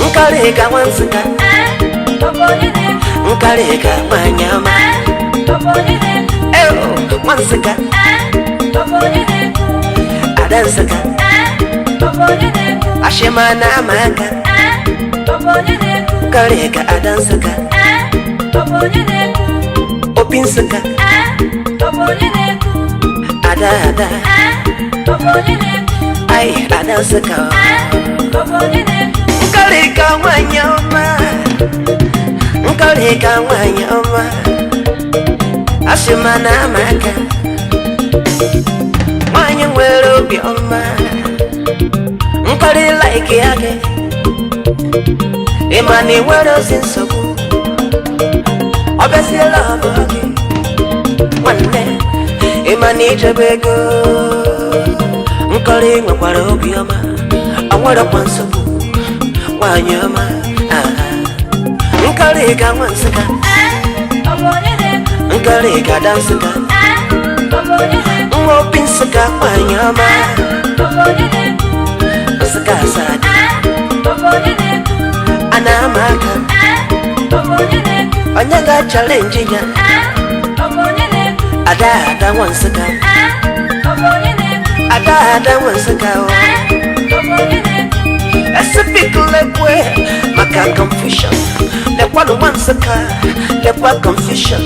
Nkarịka nwa Nsụka, nkarịka nwanyị ọma. Eo, nwa Nsụka, ada Nsụka, ashịma na ama aka. Nkarịka ada Nsụka, opi Nsụka, ada ada, ai ada Nsụka. Nkarịka nwanyị ọma, nkarịka nwanyị ọma, asịma na ama aka. Nwanyị nwere obi ọma, nkarị like ya gị, ịma na ị nwere ozi nsogbu, ọ bịaziela ọbụ gị, nwanne, ịma na ijebe ego, nkọrị nwekwara obi ọma, ọ nwerekwa nsogbu. Nwanyị ọma, nkarịka nwa Nsụka, nkarịka ada Nsụka, nwa opi Nsụka, nwanyị ọma, Nsụka asaa a na-ama aka, onye ga-achalenji ya, ada ada nwa Nsụka, ada ada nwa Nsụka o. Esipikilekwe maka confusion, lekwanụ nwa Nsụka, lekwa confusion,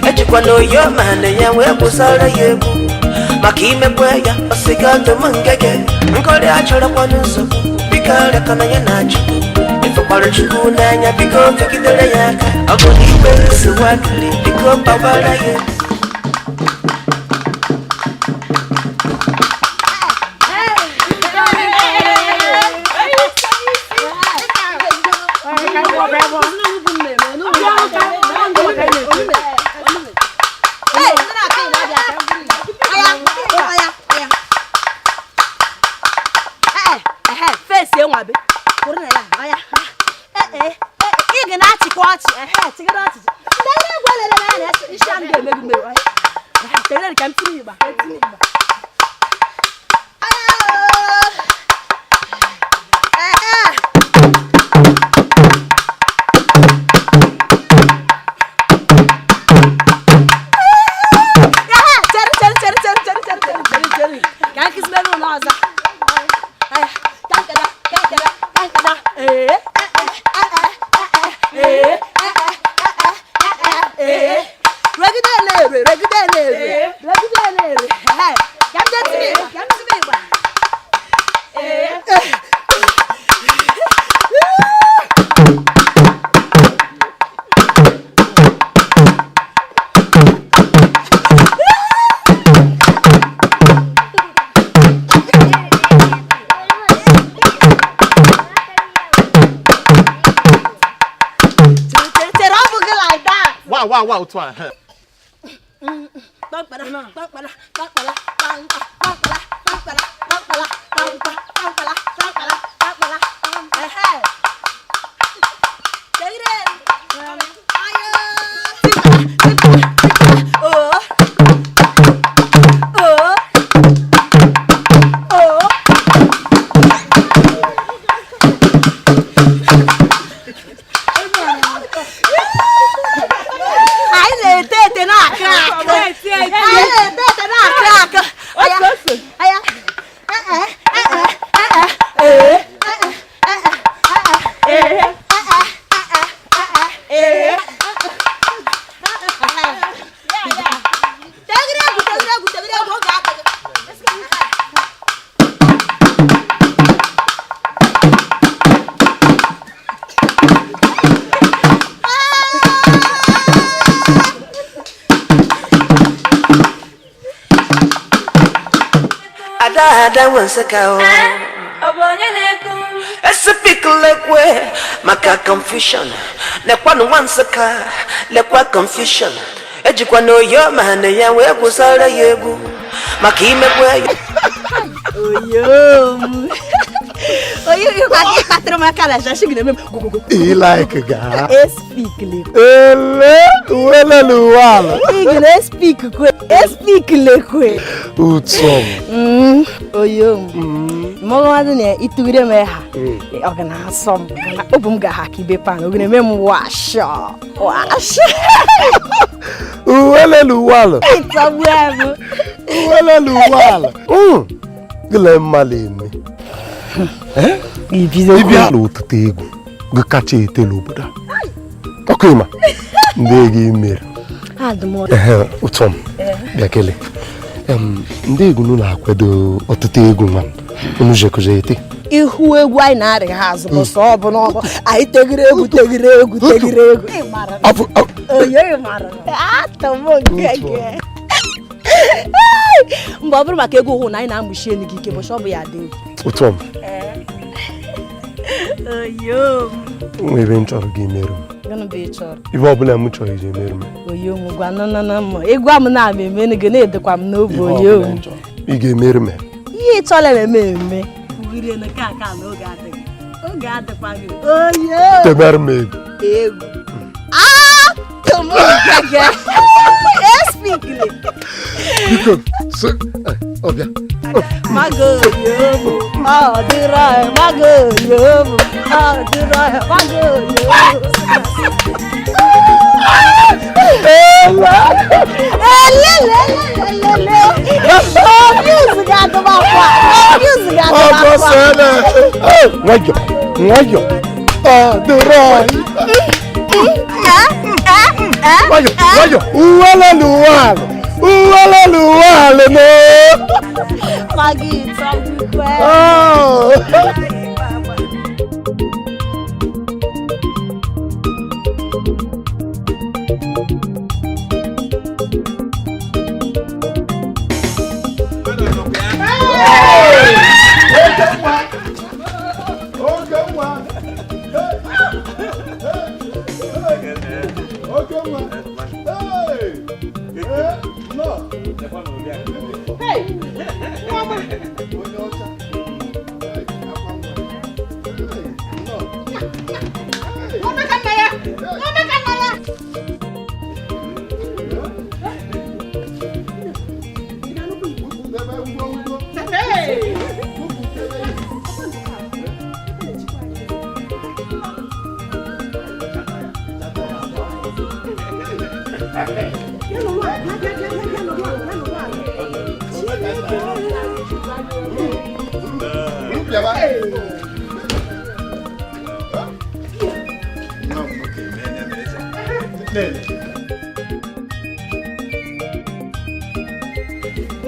ejikwana oyo ma na ya wee kwụsara ya egwu, maka imekwe ya ọsịga ọdụm ngege, nkọrị achọrọkwanụ nsogbu, biko arịakọna ya na Chukwu, ịfụkwara Chukwu n'anya, biko fegidere ya aka, ọ bụ na ikpe nsogbu akịrị, biko kpawara ya egwu. Wow, otu a. Ada ada nwa Nsụka o. Ọ bụ onye na-ekwu? Esipikilekwe maka confusion. Lekwanụ nwa Nsụka, lekwa confusion. Ejikwa na oyo ma na ya wee gwụsara ya egwu maka imekwe ya. Oyom. Oyo ka gị kpatara m aka na shashi gị na-eme m gwogwogwo. I like ga. Espikle. Ele welelu wala. Ị na-espik kwe. Espikle kwe. Ụtọ. Oyom. Mmadụ na itugide m ha. Ọ ga na-asọ m. Obu m ga-aha ka ibe pan. Ọ ga na-eme m washa. Washa. Welelu wala. Ịtọgbu m. Welelu wala. Gịle mmalụ eme. Ibido. Ịbịa n'ụtụtụ egwu gị kacha ete n'obodo a. Ọkụ ịma ndị ego imere. Ụtọ m bịa kele. Ndị egwu unu na-akwado ọtụtụ egwu nwa unu jekọje ete. Ihu egwu anyị na-arị ha azụ bụ sọ ọ bụ n'ọbụ anyị tegiri egwu tegiri egwu tegiri egwu. Mgbe ọ bụrụ maka egwu hụ na anyị na-amụchi enu gị ike bụ sọ bụ ya dị egwu. Ụtọ m. Nwa ebe m chọrọ gị merụ m. Gịnị bụ ị chọrọ? Ibe ọbụla m chọrọ iji merụ m. Oyom gwa nọ mma. Egwu a m na-ama eme gị na-edekwa m n'obi oyom. Ị ga-emerụ m. Ihe ị chọrọ eme eme. Temere m egwu. Egwu. Espikle. Biko, so, ọbịa. Mago oyom, ọ dịrọ mago oyom, ọ dịrọ mago oyom. Elelelelele. Confuse ga-adịbakwa. Confuse ga-adịbakwa. Nwayọ, nwayọ. Ọ dịrọ. Nwayọ, nwayọ. Uwelelu wala. Uwelelu wala no. Magi ịtọgbukwe. Oh.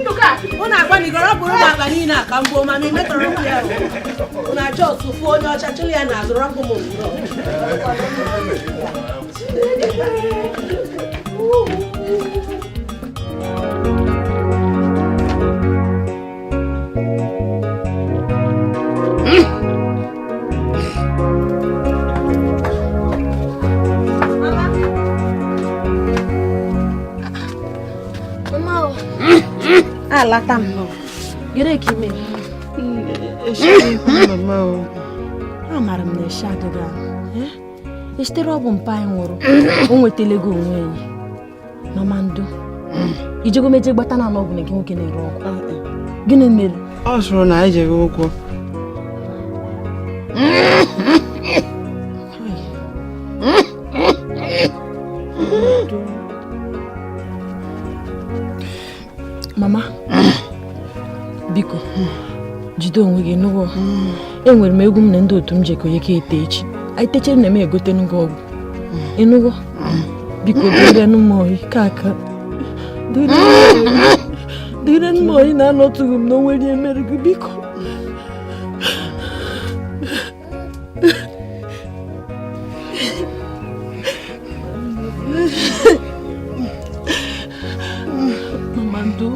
Ndụka, ọ na-agba n'igoro ọ bụrụ na akpa niile a ka m gbuo ma m metọrọ m ya. Ọ na-achọ otu fụ onye ọcha chụrụ ya n'azụ rapụ m nnọọ. Alata m nọ. Gịnị ka ime? Mama o. Amara m na eshe adịghị ahụ. Esitere ọgwụ mpa anyị nwụrụ. O nwetala ego onwe ya. Mama ndo. Ijego meje gbata na ọgwụ na gị nwoke na-ere ọgwụ. Gịnị mere? Ọ sụrụ na anyị jere ụgwọ. Mama, biko, jide onwe gị nụọ. Enwere m egwu m na ndị otu m jekọ ka ete echi. Anyị techere na m egotenu gị ọgwụ. Ịnụgo? Biko dịrenu m oyi ka aka. Dịrenu m oyi na anọtụghị m na o nwere ihe mere gị biko. Mama ndo.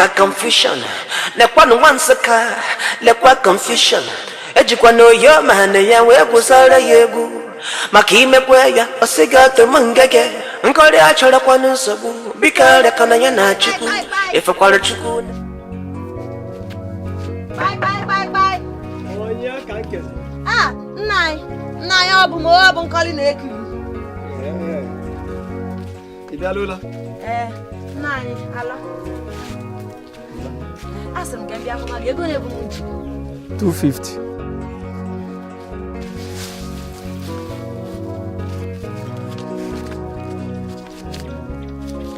Maka confusion, lekwanụ nwa Nsụka, lekwa confusion. Ejikwa na oyo ma na ya wee gwụsara ya egwu. Maka imekwe ya, ọ sị gị atụm ngege. Nkọrị achọrọkwanụ nsogbu, biko arịakọna ya na Chukwu. Ifekwara Chukwu. Bye, bye, bye, bye. Onye ka nkezi? Ah, nna anyị, nna anyị, ọ bụ m, ọ bụ Nkọli na-ekiri. Ị bịala ụlọ? Ee, nna anyị, ala. Asịrị m ka m bịa hụ gị, ego na-ebu m ji. 250.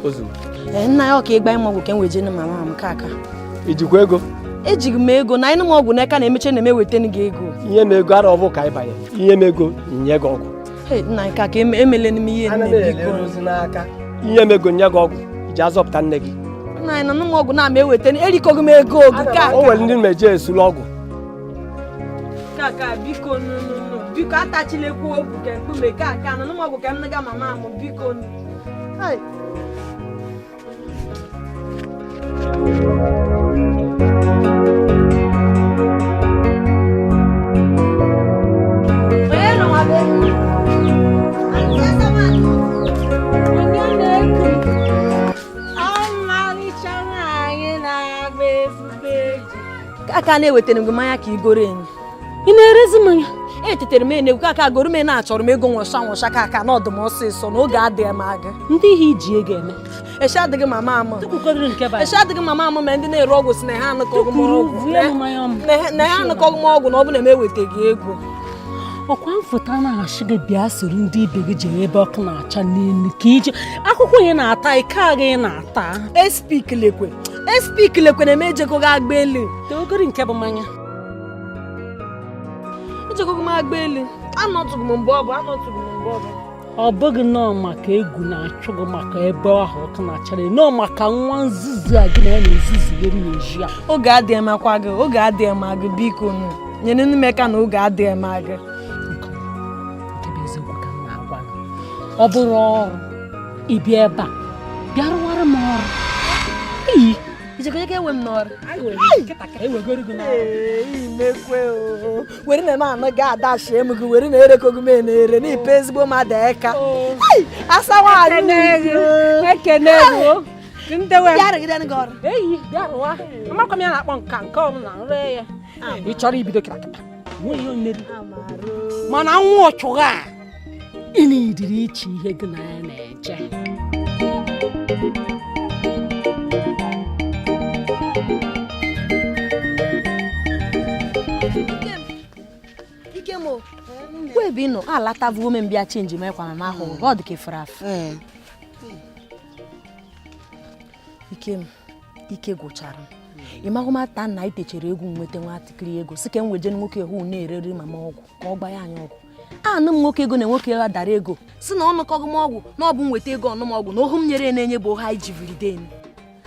Ozugbo. Ee, nna ya, ọ ka ịgba ịma ọgwụ ka m wee jee na mama m ka aka. Ijikwa ego? Ejighị m ego na ịnụ m ọgwụ n'aka na-emeche na m ewetenu gị ego. Ihe m ego ara ọbụ ka anyị banye. Ihe m ego nye gị ọgwụ. Hey, nna anyị, ka ka emelenu m ihe. Ana nne m ele biko. ozi n'aka. Ihe m ego nye gị ọgwụ iji azọpụta nne gị. Nna anyị, na m ọgwụ na-ama ewetenu erikọghị m ego ogu ka O nwere ndị meje esulu ọgwụ. Ka ka biko, nụ biko, atachilekwa obu ka mkpume ka ka nụ m ọgwụ ka m nega mama m, biko nụ. Hey. Onye nọ nwa be? Onye na-eku? Ọmalịcha nwaanyị na-agba ezigbo egwu. Aka na-ewetara m gị mmanya ka igoro enyi. Ị na-erezi mmanya? Etetere m enegwu ka aka goro m, na-achọrọ m ego nwụsha nwụsha ka aka na ọdụm ọsịsọ na oge adịghị m aga. Ndị ihe iji ego eme? Eshi adịghị mama ama. Tukwukodiri nke bara. Eshi adịghị mama ama, ma ndị na-ere ọgwụ si na ha anụkọghị m Tukwuru ọgwụ. vue m mmanya ọmụ. Na ha anụkọghị m ọgwụ na ọ bụ na m ewetaghị ego. Ọkwa mfụta na-achị gị, bịa soro ndị ibe gị jere ebe ọkụ na-acha n'elu ka ije akwụkwọ ị na-ata ike agha ị na-ata. Espik lekwe, espik lekwe na eme ejekọghị agba elu. Tewegori nke bụ mmanya. Ejekọghị m agba elu, anọtụghị m mgbe ọ bụ, anọtụghị m mgbe ọ bụ. Ọ bụghị nọọ maka egwu na-achụ gị maka ebe ahụ ọkụ na-acha n'elu, nọọ maka nwa nzuzu a gị na ya na-ezuzugeri n'ezi a. Oge adịghị makwa gị, oge adịghị ma gị, biko nụ nyere m aka na oge adịghị ma gị. Nke nke bụ eziokwu ka m na-agwa gị, ọ bụrụ ọrụ ịbịa ebe a bịa rụwara m ọrụ iyi. Ijekọjekọ ewe m n'ọrụ. Ewegoro gị n'ọrụ. Imekwe o were na na-anụ gị adashie m gị were na erekoghị m na-ere n'ipe ezigbo mmadụ eka. Ai, asa nwaanyị. Ekene gị ndewe. Bịa rụgide gị ọrụ. Eyi, bịa rụwa. Amakwa m ya na-akpọ nka nke ọbụla nre ya. Ị chọrọ ibido kịtakịta nwee ihe mmeri, mana nwa ọchụgha a ị na-ediri iche ihe gị na ya na-eje. Ike m wee bi nọ alatavuo m mbịa change m kwa mama ahụ ọ dị ka efere afọ. Ike m, ike gwụchara m. Ịmahụmata nna itechere egwu nweta nwatakịrị ego si ka m weje nwoke hụ na-ereri mama ọgwụ ka ọ gbanye anyị ọgwụ. Anụ m nwoke ego na nwoke ya dara ego si na ọnụkọghị m ọgwụ na ọ bụ nweta ego ọnụ m ọgwụ na ohu m nyere na-enye bụ oha iji viriden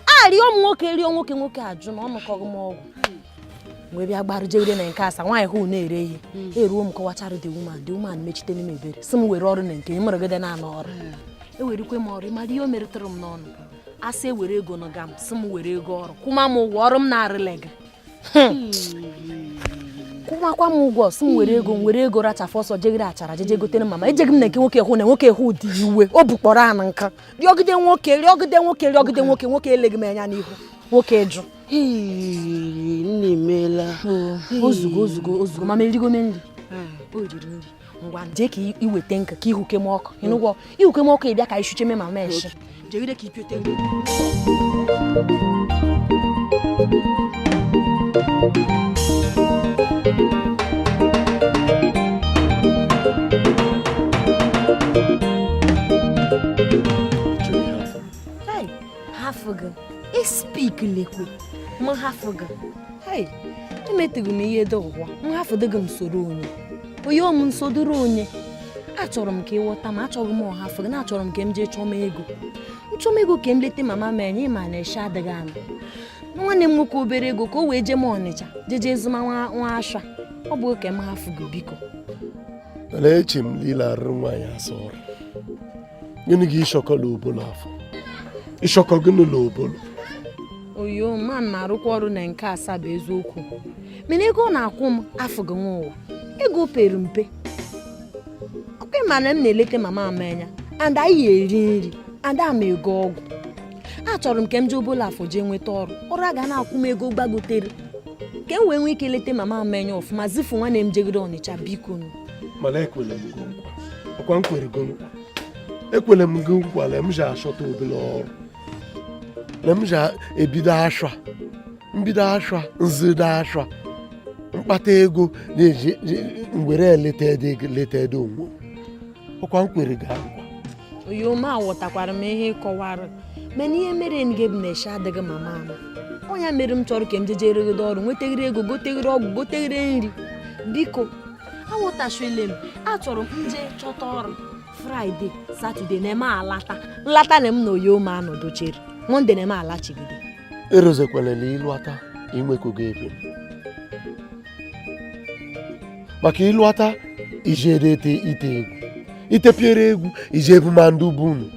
a rịọ m nwoke, rịọ nwoke, nwoke ajụ na ọnụkọghị m ọgwụ. Wee bịa gbarujegide na nke asa nwaanyị hụ na-ere ihe eruo m kọwachara the woman, the woman mechite m ebere si m were ọrụ na nke m rụgide na anụ ọrụ ewerikwe m ọrụ. Ịmara ihe o merụtara m n'ọnụ asị ewere ego nọga m si m were ego ọrụ kwụma m ụgwọ ọrụ m na-arịle gị, kwụmakwa m ụgwọ si m were ego m were ego rachafụ ọsọ jegide achara jeje gotere mama. Ejeghị m na nke nwoke hụ na nwoke hụ dị iwe o bukpọrọ anụ nka rịọgide nwoke, rịọgide nwoke, rịọgide nwoke, nwoke eleghị m anya n'ihu, nwoke jụ. Nne, emeela. Ozugbo ozugbo ozugbo mama erigo m nri, o riri nri. Ngwa, jee ka iweta nka ka ihuke m ọkụ ịnụgwọ ihuke m ọkụ ịbịa ka ishuche me mama eshi jegide ka ipiote nri. Hey, hafụ gị espik lekwe m hafụ gị. Hey, emetụghị m ihe dị ụgwọ m hafụdịghị m soro onye onye m nsodoro onye achọrọ m ka ịghọta m. Achọghị m ọhafụ gị na achọrọ m ka m jee chọma ego, nchọma ego ka m lete mama m enye. Ma na eshe adịghị anụ nwanne m nwoke obere ego ka o wee jee m Ọnịcha jeje zụma nwa nwa asha. Ọ bụ oke m hafụ gị, biko. Mana eche m niile arụrụ nwaanyị asa ọrụ gịnị gị ịshọkọ l'obolo afọ ịshọkọ gịnị l'obolo. Oyo ma m arụkwa ọrụ na nke asaa bụ eziokwu, mana ego ọ na-akwụ m afụghị nwa ụwa, ego pere mpe. Ọkwa ma na m na-eleta mama m anya, and anyị eri nri, and ama ego ọgwụ. Achọrọ m ka m jee obele afọ jee nweta ọrụ, ọrụ a ga na-akwụ m ego gbagotere, ka m wee nwee ike leta mama m anya ọfụma, zifu nwanne m jegide Ọnịcha, biko. Mana ekwere m gị nkwa, ọkwa m kwere gị nkwa, ekwere m gị nkwa na m ji achọta obele ọrụ, na m ji ebido ashwa, mbido ashwa, nzido ashwa, mkpata ego na-eji were eleta ede leta ede onwe m. Ọkwa m kwere gị nkwa. Oyoma, aghọtakwara m ihe ịkọwara, mana ihe mere nge bụ na eshe adịghị mama ama ọnya mere m chọrọ ka m jeje regodo ọrụ, nwetagịrị ego, gotegịrị ọgwụ, gotegịrị nri. Biko, aghọtachile m. Achọrọ m nje chọta ọrụ Friday, Saturday na eme alata nlata na m na oyoma anọdochere Monday na eme alachigide. Erozekwala na ịlụata inwekọgo ebe m, maka ịlụata ijere ete ite egwu, itepiere egwu ije ebumandụ bụ unu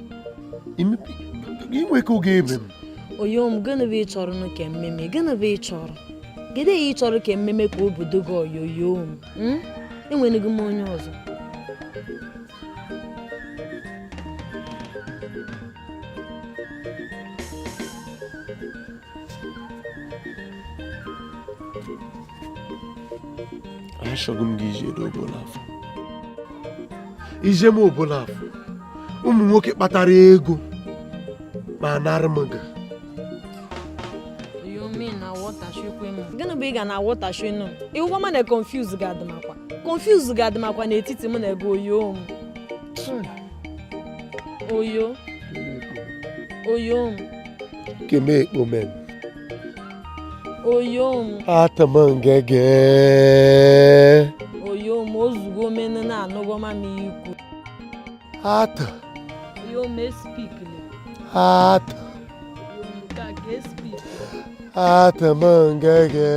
inwekọgo ebe m. Oyom, gịnị bụ ị chọrọ nụ ka mmemme? Gịnị bụ ị chọrọ? Kedu ihe ị chọrọ ka mmemme ka obodo gị? Oyoyo m, enweghị m onye ọzọ. Achọghị m gị ije ede obodo afọ ije m obodo afọ ụmụ nwoke kpatara ego ma nara m gị. Oyomi, na aghọtachikwe m. Gịnị bụ ị ga na aghọtachinu m? Ịhụkwa ma na confuse ga-adịmakwa, confuse ga-adịmakwa n'etiti mụ na ego. Oyo m, oyo, oyo m. Keme ekpomen. Oyo m. Atama ngege. Oyo m, ozugo menu na anụgoma m ikwu. Ata. Oyo m, espikili. Ata. Oyo m, nke a ka espik. Atama ngege.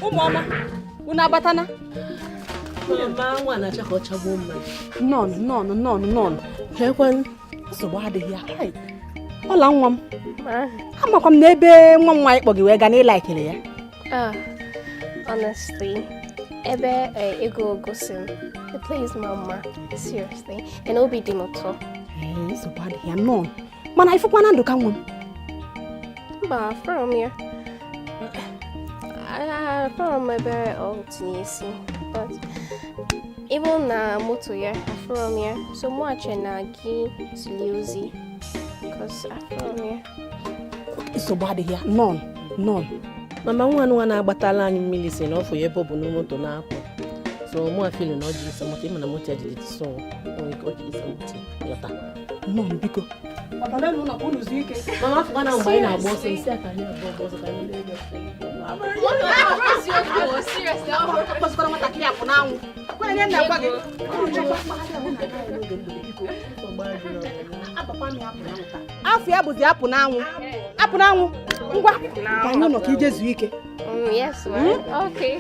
Ụmụọma, unu abatana? Mama, nwa na-acha ka ọ chagbuo mmadụ. Nnọọ, nnọọ, nnọọ, nnọọ. Ekwen. Nsogbu adịghị ya. Hai. Ọla nwa m, amakwa m na ebe nwa m nwaanyị kpọ gị wee gaa n'ịla ekele ya. Ah, honestly, ebe ego gosi m, the place mama, seriously, and obi dị m ụtọ. Ee, nsogbu adịghị ya, nnọọ. Mana ịfụkwa na Ndụka nwa m? Mba, afọrọ m ya. Afọrọ m ebe ọ tinye isi, but even na moto ya, afọrọ m ya. So mụ ache na gị zili ozi, cause afọrọ m ya. Nsogbu adịghị ya, nnọọ, nnọọ. Mama, nwa nwa na-agbatala anyị mmiri si na ọfụ ya ebe ọ bụ na moto na-apụ, so mụ afili na ọ ji isa moto, ịma na moto ya jiri so nwere ike ọ ji isa moto yọta. Nnọọ, biko. Mama, afụkwa na mgbe anyị na-agba ọsọ isi aka anyị abụọ gba ọsọ ka anyị lee ego. Akpọzikwara nwatakịrị apụ n'anwụ. Kwere ihe nna gwa gị. Afọ ya bụzi apụ n'anwụ. Apụ n'anwụ. Ngwa, ka anyị nọ ka ije zuo ike. Yes, ma. Okay.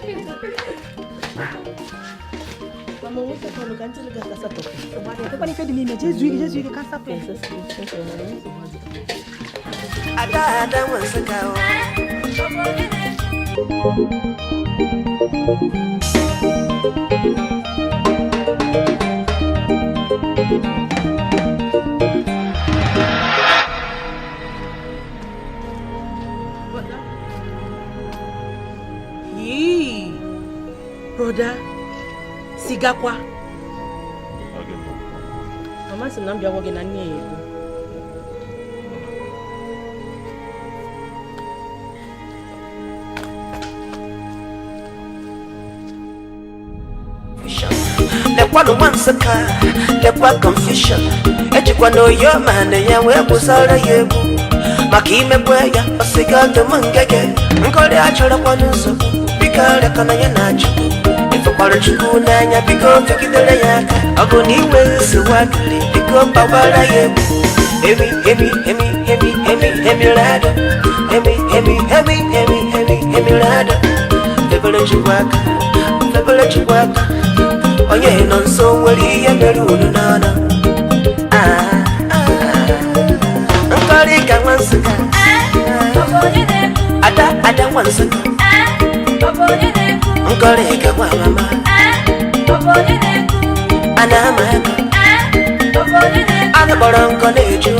Mama, nwetakwanụ ka ntụli gị asatọ. Ekwana ife dị n'ime, jee zuo ike, jee zuo ike ka nsapụ ya. Ada, ada nwe Nsụka o. Yii! Broda, sigakwa. Sị na m bịa gwa gị na nne ya ekwu. Lekwanụ nwa Nsụka, lekwa confusion. Ejikwa na oyo ma na ya wee gbụsara ya egwu maka imekwe ya ọsịga ọdụm ngege nkọrị achọrọkwanụ nsogbu. Biko arịakọna ya na Chukwu. Ịfụkwara Chukwu n'anya, biko fegidere ya aka. Ọ bụ na inwe nsogbu akịrị, biko gbawara ya egwu. Emi emi emi emi emi emi rado, emi emi emi emi emi emi rado. Febere Chukwu aka, febere Chukwu aka. Onye nọ nso nwere ihe mere unu n'ọnụ. Ah, ah. Nkọrị ka nwa Nsụka, ada ada nwa Nsụka. Nkọrị ka nwa mama a na-ama aka, anụ kpọrọ nkọ na-eju.